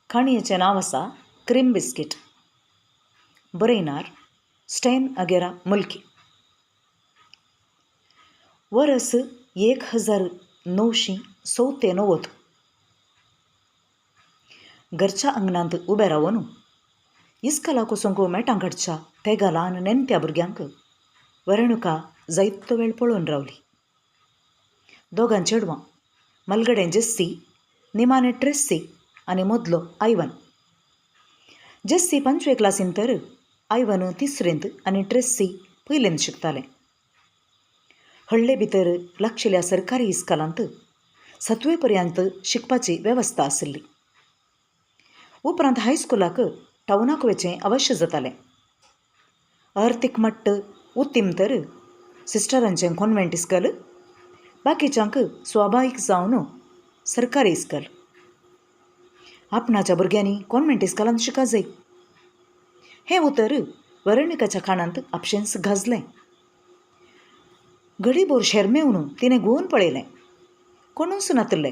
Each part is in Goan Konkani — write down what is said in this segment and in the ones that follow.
काणयेचें नांव आसा क्रीम बिस्कीट. बरयणार स्टॅन अगेरा मुल्की. वरस 1994. घरच्या आंगणांत उबें रावन इस्कोलाक वचूंक मेटां काडच्या तेगा ल्हान नेणट्या भुरग्यांक वेरणुका जायतो वेळ पळोवन रावली. दोगां चेडवां, मलगडें जेस्सी, निमाणें ट्रेस्सी आनी मदलो आयवन. जेस्सी पांचवे क्लासींत तर आयवन तिसरेंत आनी ट्रेस्सी पयलेंत शिकतालें. हळ्ळे भितर लागशिल्ल्या सरकारी इस्कोलांत सातवे पर्यंत शिकपाची वेवस्था आशिल्ली. उपरांत हायस्कुलाक टावनाक वचचें अवश्य जातालें. अर्थीक मट्ट उत्तीम तर सिस्टरांचें कॉन्वेंट इस्कोल, बाकीच्यांक स्वाभावीक जावन सरकारी इस्कोल. आपणाच्या भुरग्यांनी कॉन्वेंट इस्कोलांत शिका जाय हें उतर वेरोनिकाच्या कानांत आपशेंच गाजलें. घडीभर शेरमेवन तिणें घुंवून पळयलें. कोणूच नातिल्लें.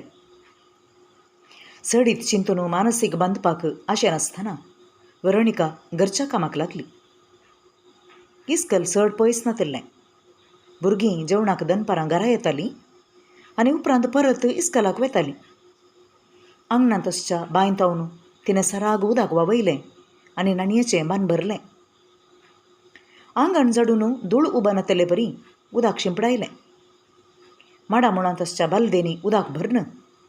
चडीत चिंतून मानसीक बांदपाक आशें नासतना वेरोनिका घरच्या कामाक लागली. इस्कोल चड पयस नातिल्लें. भुरगीं जेवणाक दनपारां घरा येतालीं आनी उपरांत परत इस्कोलाक वेतालीं. आंगणांत आसच्या बांयत हावन तिणें सराग उदक व्हांवयलें आनी न्हाणयेचें बान भरलें. आंगण झाडून धूळ उबा नातले परी उदक शिंपडायलें. माडा मुळांत आसच्या बालदेनी उदक भरून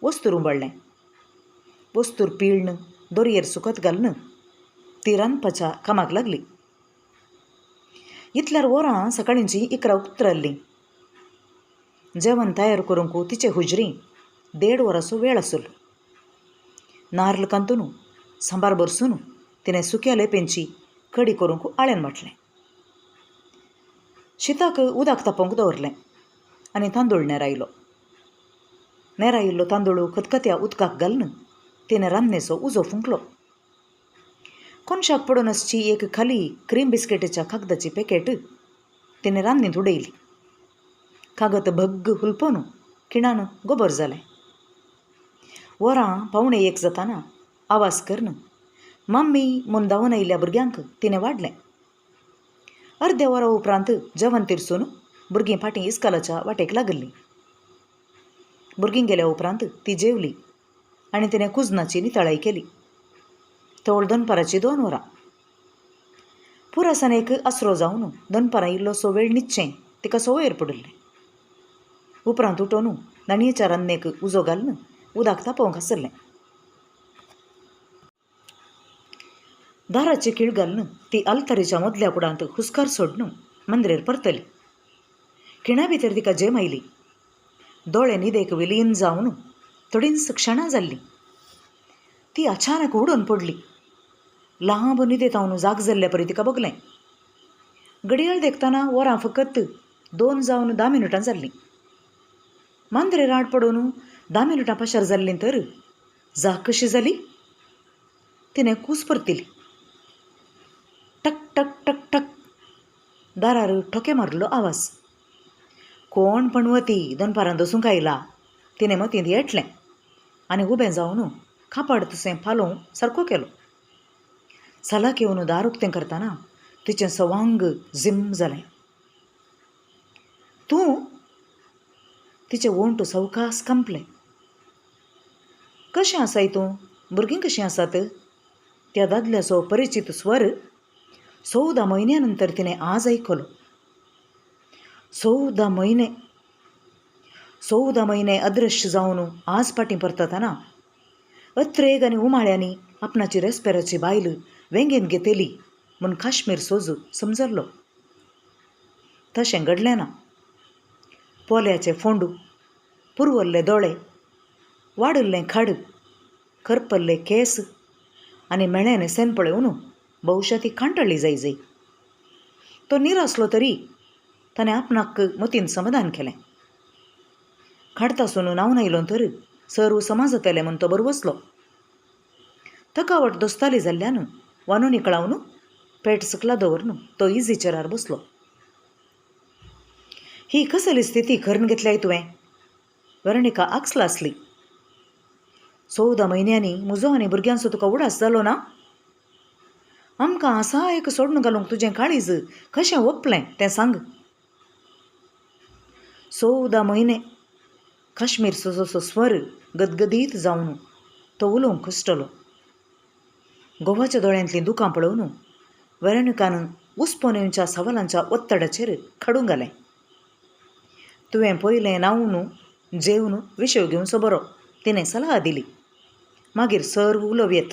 वस्तूर उंबळ्ळें. वस्तूर पिळ्ण दोरयेर सुकत घालून ती रांदपाच्या कामाक लागली. इतल्यार वरां सकाळींची 11 उतरल्लीं. जेवण तयार करूंक तिचे हुजरी 1.5 वरांचो वेळ आसलो. नार्ल कांतून सांबार भरसून तिणें सुक्या लेपेंची कडी करूंक आळेन वांटलें. शिताक उदक तापोवंक दवरलें आनी तांदूळ नेरायलो. नेरायिल्लो तांदूळ खतखत्या उदकाक घालून तिणें रान्नेचो उजो फुंकलो. कोनशाक पडून आसची एक खाली क्रीम बिस्किटीच्या कागदाची पॅकेट तिणें रान्नींत उडयली. कागद भग्ग हुलपोवन खिणान गोबर जालें. वरां 12:45 जाताना आवाज करून मम्मी म्हूण धांवून आयिल्ल्या भुरग्यांक तिणें वाडलें. अर्द्या वरा उपरांत जेवण तिरसून भुरगीं फाटीं इस्कोलाच्या वाटेक लागिल्लीं. भुरगीं गेल्या उपरांत ती जेवली आनी तिणें कुजनाची नितळाय केली. तवळ दनपाराचीं 2 वरां. पुरासान एक आसरो जावन दनपारां इल्लोसो वेळ न्हिदचें तिका संवयर पडिल्लें. उपरांत उठोवन न्हाणयेच्या रान्नेक उजो घालून उदक तापोवंक आसलें. दाराची खीळ घालून ती आल्तारीच्या मदल्या कुडांत हुस्कार सोडून मांद्रेर परतली. खिणा भितर तिका झेम आयली. दोळे न्हिदेक विलीन जावन थोडींच क्षणां जाल्लीं. ती अचानक उडून पडली. लांब न्हिदेंत हांव जाग जाल्ले परी तिका भोगलें. घडयाळ देखतना वरां फकत 2 जावन 10 मिनटां जाल्लीं. मांद्रेर आड पडून 10 मिनटां पाशार जाल्लीं तर जाग कशी जाली? तिणें कूस परतिली. टक टक टक टक दारार ठोके मारिल्लो आवाज. कोण पणवती दनपारां दसूंक आयला तिणें मतींत येटलें आनी उबें जावन कापड तशें पालोवं सारको केलो. सालाक येवन दार उक्तें करतना तिचें सवांग झिम जालें. तूं? तिचे ओंठ सवकास कांपले. कशें आसाय तूं? भुरगीं कशीं आसात? त्या दादल्याचो परिचीत स्वर 14 म्हयन्या नंतर तिणें आज आयकलो. 14 म्हयने, 14 म्हयने अदृश्य जावन आज फाटीं परततना अत्रेग आनी उमाळ्यांनी आपणाची रेस्पेराची बायल वेंगेंत घेतली म्हूण काश्मीर सोजू समजल्लो. तशें घडलें ना. पोल्याचे फोंडू, पुरवल्ले दोळे, वाडिल्लें खाड, करपल्ले केंस आनी मेळ्ळें न्हेसेन पळोवन बहुशा ती कांटळ्ळी जाय जाय. तो निरासलो तरी ताणें आपणाक मतीन समाधान केलें. खाडतासून न्हांवन आयलो तर सर्व समाज जातलें म्हूण तो बरवसलो. थकावट दोस्ताली जाल्ल्यान वानू निकळावन पेट सकला दवरून तो इझी चेरार बसलो. ही कसली स्थिती करून घेतल्याय तुवें? वेरणिका आक्सला आसली. 14 म्हयन्यांनी म्हजो आनी भुरग्यांचो तुका उडास जालो ना? आमकां आसा एक सोडून घालूंक तुजें काळीज कशें ओपलें तें सांग. 14 म्हयने. काश्मीर सोजोचो स्वर गदगदीत जावन तो उलोवंक कश्टलो. घोवाच्या दोळ्यांतलीं दुकां पळोवन वेरोनिकान उसपोन येवच्या सवालांच्या ओत्तडाचेर खडूं घालें. तुवें पयलें न्हांवन जेवन विशेव घेवचो बरो, तिणें सलाह दिली. मागीर सर्व उलोवयेत.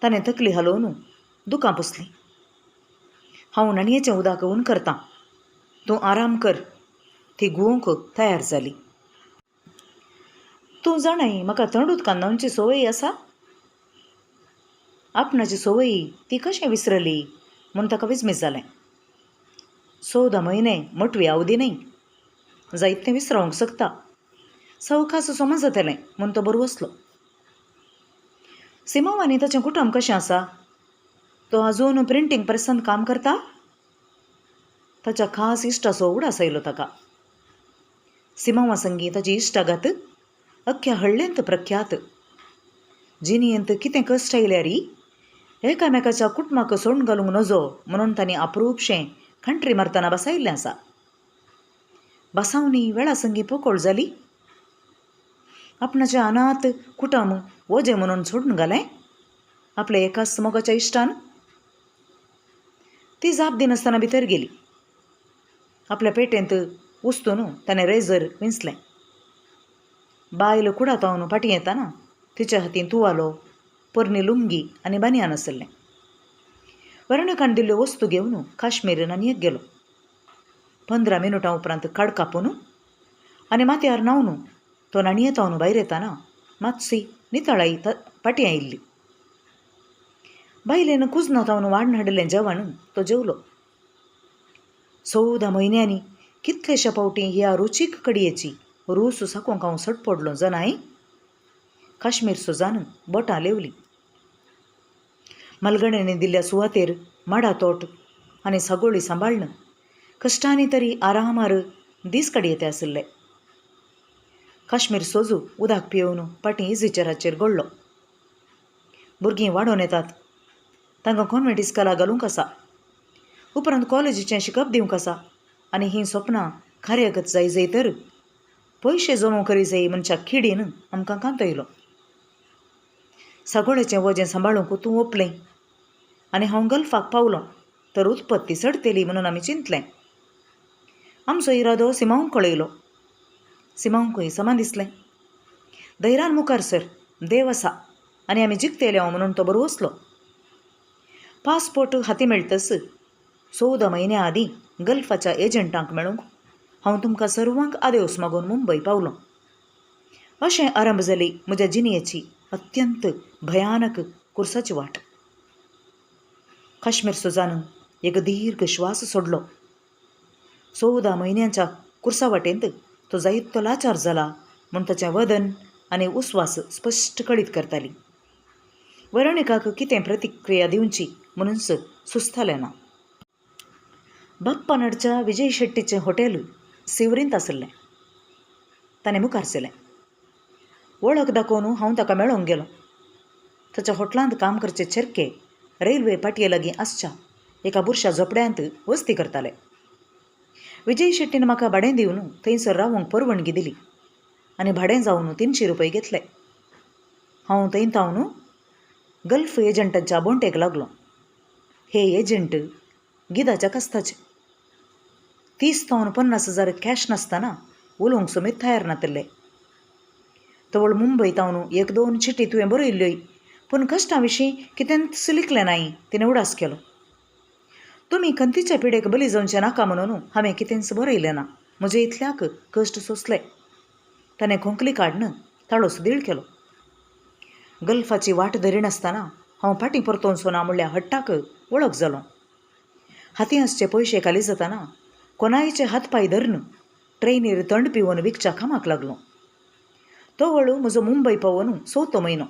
ताणें तकली हालोवन दुकां पुसलीं. हांव न्हाणयेचें उदक हून करतां, तूं आराम कर. ती घुंवंक तयार जाली. तूं जाणाय म्हाका थंड उदकान न्हांवची संवय आसा. आपणाची संवय ती कशें विसरली म्हूण ताका विस्मीत जालें. 14 म्हयने मोटवी अवधी न्हय, जायतें विसरावंक शकता, सवकास समज जातलें म्हूण तो बरो वसलो. सिमांव आनी ताचें कुटुंब कशें आसा? तो अजून प्रिंटींग प्रेसांत काम करता? ताच्या खास इश्टाचो उडास आयलो ताका. सिमांवा संगी ताची इश्टागत अख्ख्या हळ्ळेंत प्रख्यात. जिणेंत कितें कश्ट आयल्यार एकामेकाच्या कुटुंबाक सोडून घालूंक नजो म्हणून तांणी अप्रूपशें कंट्री मारतना बसायिल्लें आसा. बसावणी वेळा संगी पोकळ जाली. आपणाचें अनाथ कुटुंब वजें म्हणून सोडून घालें आपल्या एकाच मोगाच्या इश्टान. ती जाप दिनासतना भितर गेली. आपल्या पेटेंत उस्तून ताणें रेजर विंचलें. बायल कुडातावन फाटीं येताना तिच्या हातीन तुवालो, पोरणी लुंगी आनी बनियान आसलें. वेरोनिकान दिल्ल्यो वस्तू घेवन काश्मीर न्हाणयेक गेलो. 15 मिनुटां उपरांत काड कापून आनी माथ्यार न्हांवन तो न्हाणयेंत भायर येताना मातशी नितळाई फाटीं आयिल्ली. बायलेन कुजनांत वाडून हाडिल्लें जेवण तो जेवलो. 14 म्हयन्यांनी कितलेशे फावटी ह्या रुचीक कडयेची रूच साकोंक हांव सटपडलो जनाय. काश्मीर सुजान बोटां लेवलीं. मलगण्यांनी दिल्ल्या सुवातेर माडा तोट आनी सगोळी सांबाळ्ळें कश्टांनी तरी आरामार दीस काडयेते आशिल्ले. काश्मीर सोजू उदक पियोवन फाटीं इझी चेराचेर गळ्ळो. भुरगीं वाडोवन येतात, तांकां कॉन्वेंट इस्कोला घालूंक आसा, उपरांत कॉलेजीचें शिकप दिवंक आसा आनी हीं सपनां कार्यागत जाय जाय तर पयशे जमो करी जाय म्हणच्या किडीन आमकां कांतयलो. सगळेचें वजें सांबाळूंक तूं ओपलें आनी हांव गल्फाक पावलो तर उत्पत्ती चडतली म्हणून आमी चिंतलें. आमचो इरादो सिमांवक कळयलो. सिमांवकूय समा दिसलें. धैरान मुखार सर, देव आसा आनी आमी जिखतले हांव म्हणून तो बरो वसलो. पासपोर्ट हाती मेळटस 14 म्हयन्या आदीं गल्फाच्या एजंटांक मेळूंक हांव तुमकां सर्वांक आदेवस मागून मुंबय पावलो. अशें आरंभ जाली म्हज्या जिणेची अत्यंत भयानक कुर्साची वाट. काश्मीर सुजान एक दीर्घ श्वास सोडलो. 14 म्हयन्यांच्या कुर्सा वाटेंत तो जायतो लाचार जाला म्हूण ताचें वदन आनी उस्वास स्पश्ट कळीत करताली. वेरोनिकाक कितें प्रतिक्रिया दिवची म्हणूनच सुचतालें ना. बाप्पानडच्या विजय शेट्टीचें हॉटेल सिवरींत आशिल्लें. ताणें मुखार सरलें. वळख दाखोवन हांव ताका मेळोंक गेलो. ताच्या हॉटलांत काम करचे चेरके रेल्वे पाटये लागीं आसच्या एका बुरशा झोपड्यांत वस्ती करताले. विजय शेट्टीन म्हाका भाडें दिवन थंयसर रावंक परवानगी दिली आनी भाडें जावन 300 रुपये घेतले. हांव थंय तावन गल्फ एजंटांच्या बोंटेक लागलो. हे एजंट गिदाच्या कस्ताचे. 30 तावन 50 हजार कॅश नासतना उलोवंक समेत तयार नातिल्ले. तवळ मुंबय तावन 1-2 चिटी तुवें बरयल्ल्योय, पूण कश्टां विशीं कितेंच लिखलें नाय. तिणें उडास केलो. तुमी खंतीच्या पिडेक बली जावचें नाका म्हणून हांवें कितेंच बरयलें ना. म्हजे इतल्याक कश्ट सोंसले. ताणें खोंकली काडून ताळो सुदीळ केलो. गल्फाची वाट धरिनासतना हांव फाटीं परतोवचो ना म्हणल्या हट्टाक वळख जालो. हातीं आसचे पयशे खाली जातना कोणायचे हात पांय धरून ट्रेनीर थंड पिवन विकच्या कामाक लागलो. तो वळू म्हजो मुंबय पावोन चवथो म्हयनो.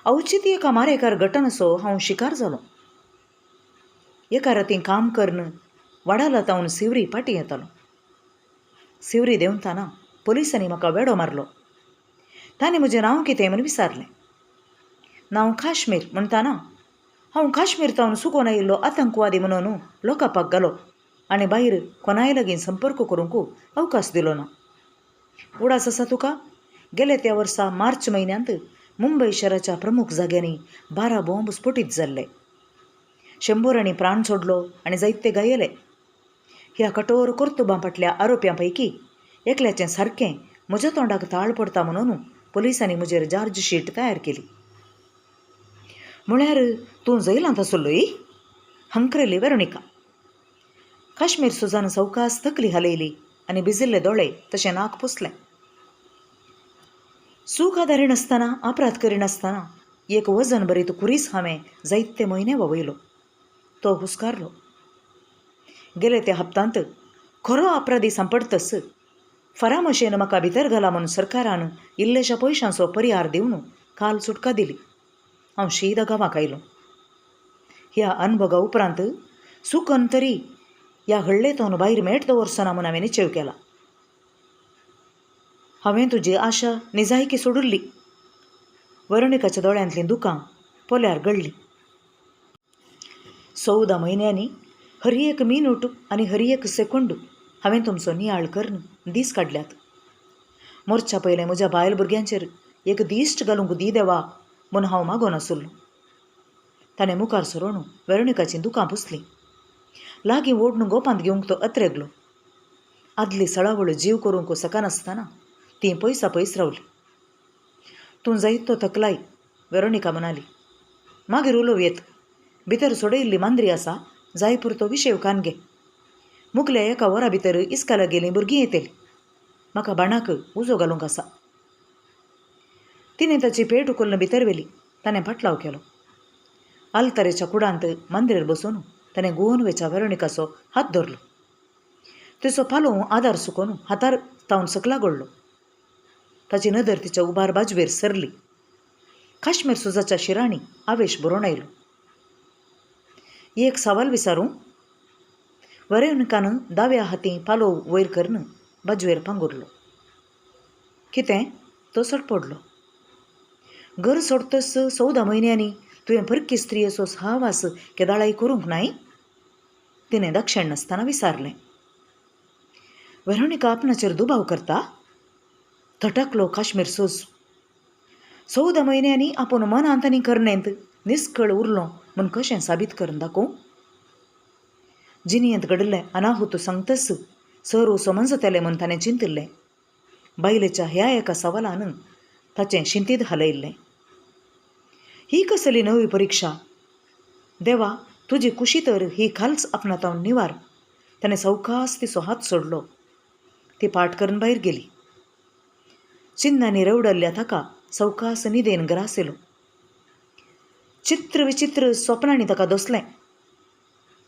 अवचीत एका मारेकार घटनाचो हांव शिकार जालो. एका राती काम करून वाडाला तावन सिवरी फाटीं येतालो. सिवरी देंवतना पुलिसांनी म्हाका वेडो मारलो. ताणें म्हजें नांव कितें म्हूण विचारलें. नांव काश्मीर म्हणटाना हांव काश्मीर तावन चुकोन आयिल्लो आतंकवादी म्हणून लोकापाक घालो आनी भायर कोणाय लागीं संपर्क करूंक अवकाश दिलो ना. उडास आसा तुका, गेले त्या वर्सा मार्च म्हयन्यांत मुंबय शाराच्या प्रमुख जाग्यांनी 12 बॉम्ब स्फोटीत जाल्ले. शंबरांनी प्राण सोडलो आनी जायते घायले. ह्या कठोर कर्तुबां फाटल्या आरोप्यां पैकी एकल्याचें सारकें म्हज्या तोंडाक ताळ पडटा म्हणून पुलिसांनी म्हजेर चार्ज शीट तयार केली. म्हळ्यार तूं जैलांत आसलोय? हंकरेली वेरोनिका. काश्मीर सुजान सवकास तकली हालयली आनी भिजिल्ले दोळे तशें नाक पुसलें. चूक आदारिनासतना, अपराध करिनासतना एक वजन भरीत खुरीस हांवें जायते म्हयने ववयलो. तो हुस्कारलो. गेले त्या हप्तांत खरो अपराधी सांपडतस फरामशेन म्हाका भितर घाला म्हूण सरकारान इल्लेशा पयशांचो परिहार दिवन काल सुटका दिली. हांव शीदा गांवाक आयलो. ह्या अनुभवा उपरांत चुकन तरी ह्या हळ्ळेतून भायर मेट दवरचो ना म्हूण हांवें निश्चेव केला. हांवें तुजी आशा निजायकी सोडिल्ली. वरणिकाच्या दोळ्यांतलीं दुकां पोल्यार गळ्ळीं. 14 म्हयन्यांनी हर एक मिनूट आनी हर एक सेकंड हांवें तुमचो नियाळ करून दीस काडल्यात. मोर्च्या पयलें म्हज्या बायल भुरग्यांचेर एक दिश्ट घालूंक दी देवा म्हूण हांव मागून आसलो. ताणें मुखार सरून वेरणिकाचीं दुकां पुसलीं. लागीं ओडून गोपांत घेवंक तो अत्रेगलो. आदली सळावळ जीव करूंक शकनासतना तीं पयसा पयस रावलीं. तूं जायतो थकलाय, वेरोनिका म्हणाली. मागीर उलोवं येत. भितर सोडयल्ली मांद्री आसा, जाय पुरतो विशेव कान घे. मुखल्या एका वरा भितर इस्काला गेलीं भुरगीं येतलीं. म्हाका बाणाक उजो घालूंक आसा. तिणें ताची पेट उखलून भितर व्हेली. ताणें फाटलाव केलो. आलतरेच्या कुडांत मांद्रेर बसून ताणें गोवन वेच्या वेरोनिकाचो हात धरलो. तिचो पालोव आदार चुकोवन हातार तावन सकला गडलो. ताची नदर तिच्या उबार बाजवेर सरली. काश्मीर सुजाच्या शिरांनी आवेश भरून आयलो. एक सवाल विचारूं? वेरोनिकान दाव्या हातीं पालोव वयर करून बाजवेर पांगुरलो. कितें? तो सडपडलो. घर सोडतस 14 म्हयन्यांनी तुवें परकी स्त्रियेचो सहवास केदाळाय करूंक नाय? तिणें दक्षण नासतना विचारलें. वेरोनिका आपणाचेर दुबाव करता? थटकलो काश्मीर सोज. 14 म्हयन्यांनी आपूण मनांत आनी करणेंत निस्कळ उरलो म्हूण कशें साबीत करून दाखोवं? जिणेंत घडिल्लें अनाहूत सांगतस सरू समजतलें म्हूण ताणें चिंतिल्लें. बायलेच्या ह्या एका सवालान ताचें शिंतीद हालयल्लें. ही कसली नवी परिक्षा? देवा, तुजी कुशी तर ही खालच आपणातावन निवार. ताणें सवकास तिचो हात सोडलो. ती पाट करून भायर गेली. चिन्नांनी रेवडल्ल्या ताका सवकास निदेन ग्रास येयलो. चित्र विचित्र स्वप्नांनी ताका दोसलें.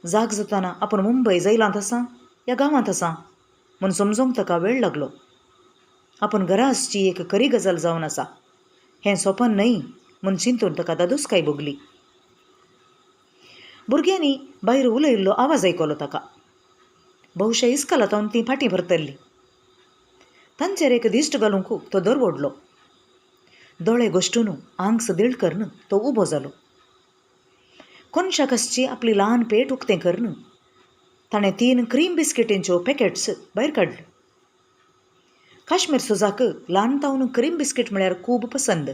जाग जाताना आपूण मुंबय जैलांत आसा या गांवांत आसा म्हूण समजूंक ताका वेळ लागलो. आपूण घरा आसची एक खरी गजाल जावन आसा, हें सोपन न्हय म्हूण चिंतून ताका दादोसकाय भोगली. भुरग्यांनी भायर उलयल्लो आवाज आयकलो ताका. बहुशा इस्कालांत तीं फाटीं भरतल्लीं. तांचेर एक दिश्ट घालूंक तो दर ओडलो. दोळे गोश्टून आंग सदीळ करून तो उबो जालो. कोनशाक आसची आपली ल्हान पेट उक्तें करून ताणें 3 क्रीम बिस्किटींच्यो पॅकेट्स भायर काडल्यो. काश्मीर सुजाक ल्हान तावन क्रीम बिस्कीट म्हळ्यार खूब पसंद.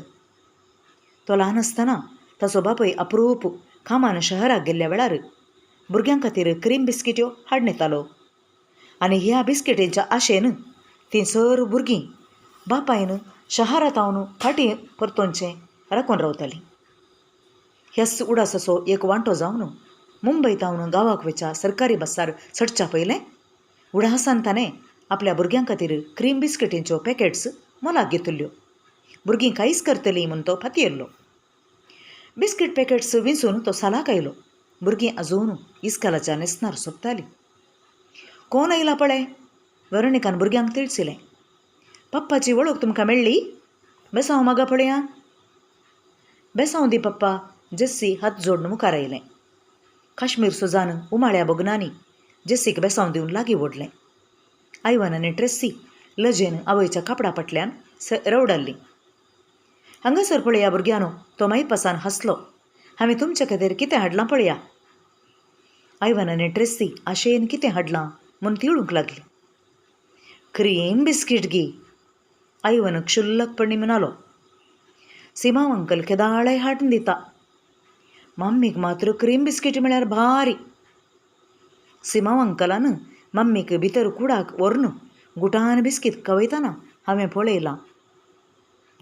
तो ल्हान आसतना ताचो बापूय अप्रूप कामान शहराक गेल्ल्या वेळार भुरग्यां खातीर क्रीम बिस्किट्यो हाडून येतालो आनी ह्या बिस्किटींच्या आशेन तीं सर भुरगीं बापायन शहरांत तावन फाटीं परतोवचें राखून रावतालीं. ह्याच उडासाचो एक वांटो जावन मुंबय तावन गांवाक वयच्या सरकारी बसार चडच्या पयलें उडासान ताणें आपल्या भुरग्यां खातीर क्रीम बिस्किटींच्यो पॅकेट्स मोलाक घेतिल्ल्यो. भुरगीं कांयच करतलीं म्हूण तो फातयेल्लो. बिस्कीट पॅकेट्स विंचून तो सालाक आयलो. भुरगीं अजून इस्कालाच्या न्हेसणार सोदतालीं. कोण आयला पळय? वेरोनिकान भुरग्यांक तिळसिलें. पप्पाची वळख तुमकां मेळ्ळी? बेसांव मागा पळया. बेसांव दी पप्पा. जेस्सी हात जोडून मुखार आयलें. काश्मीर सुजान उमाळ्या भोगनांनी जेस्सीक बेसांव दिवन लागीं ओडलें. आयवन आनी ट्रेस्सी लजेन आवयच्या कापडा फाटल्यान रवडाल्लीं. हांगासर पळया भुरग्यांनो, तो मायपासान हांसलो, हांवें तुमचे खातीर कितें हाडलां पळया. आयवन आनी ट्रेसी आशेन कितें हाडलां म्हूण तिळूंक लागली. क्रीम बिस्कीट गी, आयवन क्षुल्लकपणी म्हणालो. सिमांव अंकल केदाळाय हाडून दिता. मम्मीक मात्र क्रीम बिस्कीट म्हळ्यार भारी. सिमांव अंकलान मम्मीक भितर कुडाक व्हरून गुटान बिस्कीट खावयतना हांवें पळयलां.